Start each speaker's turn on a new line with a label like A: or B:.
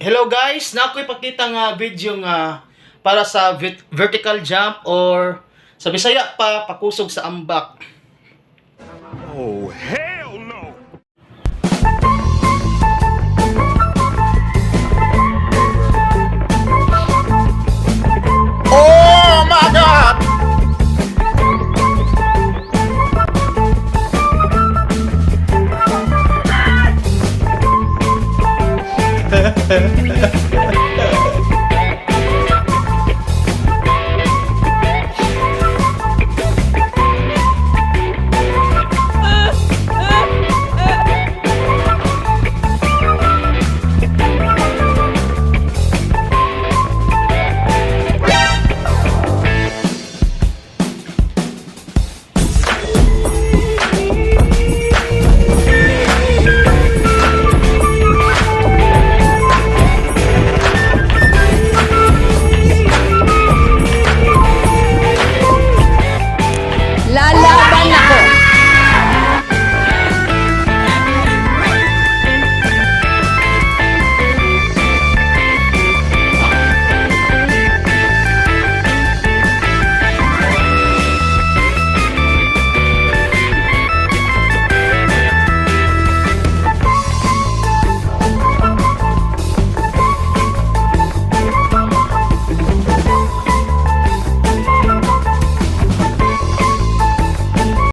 A: Hello guys, naa ko'y ipakita nga video nga para sa vertical jump or sa Bisaya pa, pakusog sa ambak.
B: Oh, hell.